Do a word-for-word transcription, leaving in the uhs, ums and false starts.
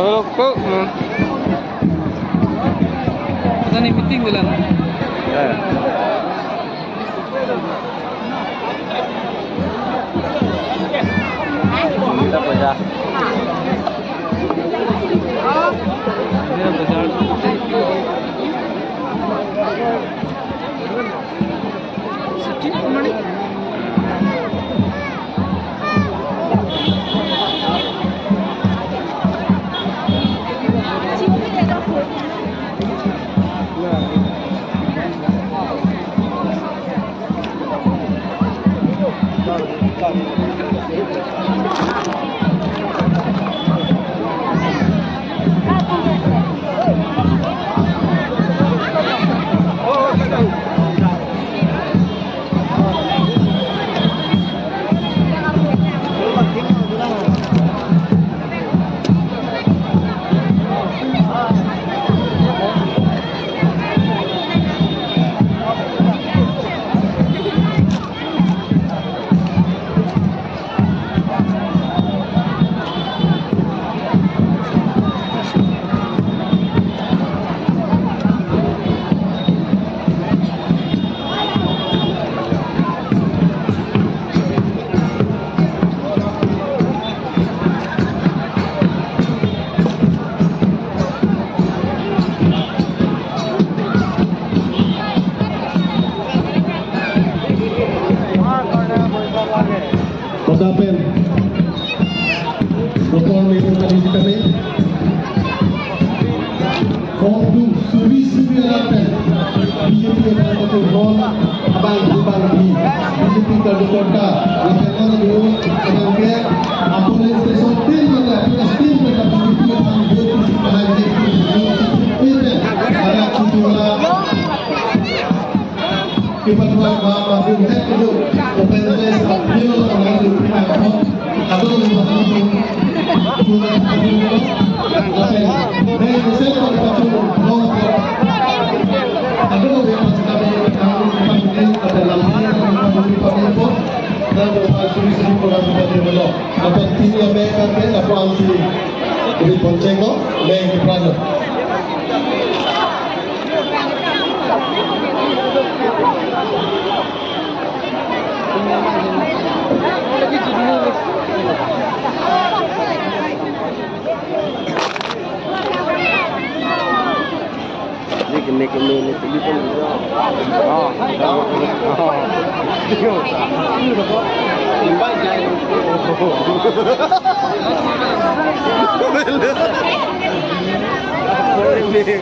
Kok, kok, hmm. Kita ni meeting dulu. Eh. Kita kerja. Kita kerja. Kodapen. Doktor Mehul tadi kita ni. Kongdu suri suri lapen. B J P yang betul hon abang abang di. B J P ka doktor ka. Lapen orang dulu abang ke. Apa ni station tin mana? Apa station mana? B J P yang betul sih. Ada kutu lah. Kipat wa ma ma bin het kudu. Open test appeal on the Supreme Court. Ado ni ma ni tu. Surat appeal. Open. Dei ni se ko ka tu. No. Ado ni ma ni kami kami ni kami ni kami lam ni kami ni kami ni. Dan berapa suri suri program kita ni lo. Open tini ame kan ke apa ansi. Jadi ponceng ko. Dei ni plan. Ini kena kena ni tuli pun juga. Oh, oh. Ini.